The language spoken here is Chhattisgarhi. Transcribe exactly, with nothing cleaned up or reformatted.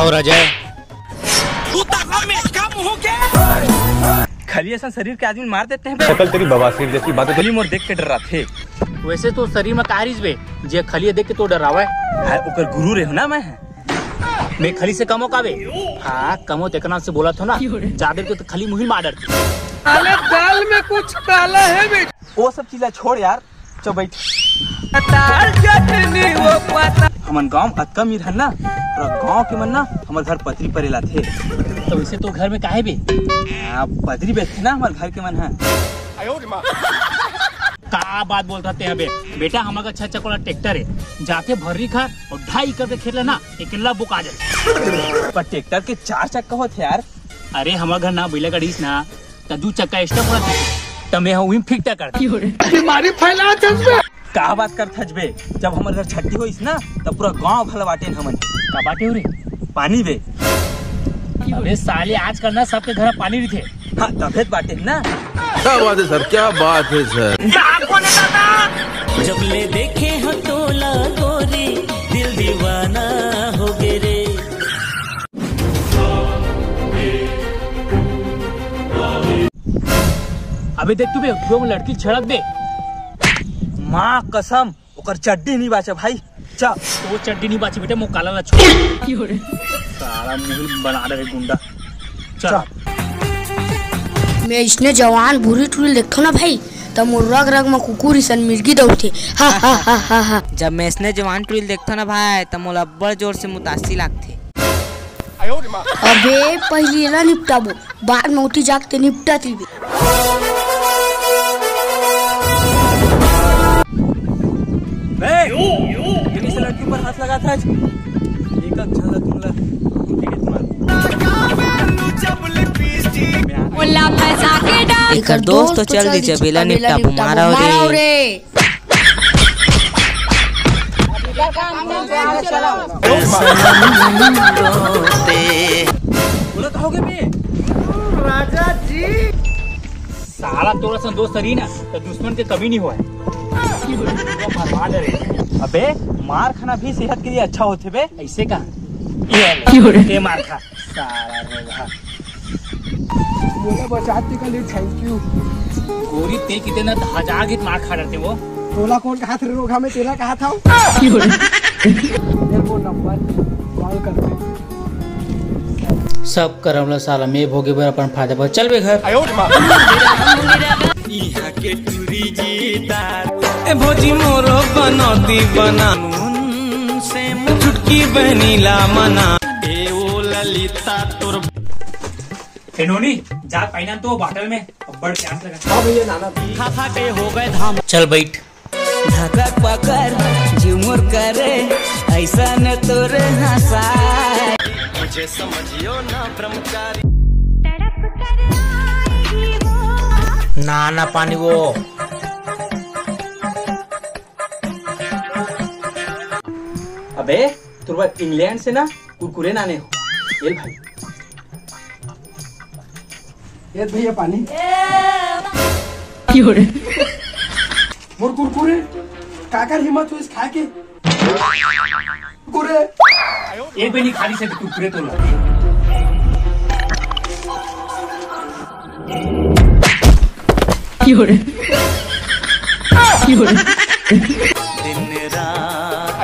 और अजय, तू तगड़ा में कम हो गया। खली असन शरीर के आदमी मार देते हैं बे। शकल तेरी बवासीर जैसी, बातें। खली मोर देख के डर्राथे। वैसे तो शरीर में का रिस बे, जे खली देख के तो डरावे। हाय, ओकर गुरु रहे हो ना मैं। मैं खली से कमो का बे? हाँ, कमो तेकना से बोला थो ना। जादर के तो खली मुहिल मार डरती। साले दाल में कुछ काला है बेटा। वो सब चीज ला छोड़ यार, चल बैठ। तार चटनी वो पता। हमन गांव अतका मीर हन ना, पूरा गांव के मन ना हमर घर पतरी परे लाथे। तो वैसे तो घर में काहे बे? हाँ, पतरी बेचथे ना हमर घर के मन ह। का बात बोलत हते अबे? बेटा, हमर घर छह चक्का वाला ट्रैक्टर है, जाथे भर्री खार और ढाई एकड़ के खेत ला ना, अकेला बोका जाथे। पर ट्रैक्टर के चार चक्का होथे यार। अरे, हमर घर ना बैला गाड़ी ना, त दू चक्का एक्स्ट्रा पड़त हे, त मैं ह उही म फिट कर दे। बीमारी फैला चल बे। का बात करथस बे? जब हमर घर छट्ठी होइस ना, तब पूरा गांव भला बांटेन हमन। का बांटे हो रे? पानी बे। अबे साले, आजकल ना सबके घर पानी रहिथे। हाँ, तभे त बांटेन ना। क्या बात है सर, क्या बात है सर। जब ले देखे हो तोला गोरी, दिल दीवाना हो गे रे। अबे देख तू बे, वो लड़की छड़क दे। माँ कसम, ओकर चड्डी नहीं बाचे भाई। चा। तो वो चड्डी नहीं बाचे बेटा, मो काला ला छोड़। साला मुंह बना रहे गुंडा। चल। चा। मैं इसने जवान भूरी टूरी देखो ना भाई, त मोर रग रग में कुकुर इसन मिर्गी दौड़थे। हा, हा, हा, हा, हा। जब मैं इसने जवान टूरी देखो ना भाई, त मोला अब्बड़ जोर से मुतासी लागथे। अबे, पहिली एला निपटाबो, बाद में उठी जाके ते निपटा तीबे। बे, ये से लड़की पर हाथ लगा था आज। एक अक्षर ला तुमला टिकट मार। ओला फंसा के डाल। एकर दोस्त तो चल दी, जब एला निपटाबो, मारा रे। बोला, कहोगे बे? राजा जी। साला तोरा सन दोस्त रही ना, तो दुश्मन के कमी नहीं होय। बर्बाद है रे। अबे, मार खाना भी सेहत के लिए अच्छा होथे बे। ऐसे का? ये ले, ये मार खा। साला रोगहा। मोला बचात तेकर लिए thank you। गोरी ते किते ना हजार गीत मार खा डरते वो। तोला कोन कहात रे रोगहा, मैं तेला कहात हंव। ये वो नंबर कॉल कर। सब करम ला साला मैं भोगे बर अपन फायदा बर चल बे घर। इहाँ के टूरी जी दार। ए भौजी मोरो बनौती बना। नून से चुटकी बहनी ला मना। ए ओ ललिता तोर। ए नोनी, जा पानी लान तो बाटल में, अब्बड़ प्यास लगा। हाँ भैया, लाना। खा खा के हो गए धाम। चल बैठ। धकक पकड़ झुमुर करे, ऐसन तोर हंसाए। मुझे समझियो ना ब्रह्मचारी। तड़प कर आएगी वो। ना, ना पानी वो। अबे, तोर बर इंग्लैंड से ना कुरकुरे लाने हो। ले भाई। ये भैया पानी। मोर कुरकुरे, काकर हिम्मत होइस खाए के? कुरकुरे। एक भी नहीं खाली से कुरकुरे तो ला। दिन रात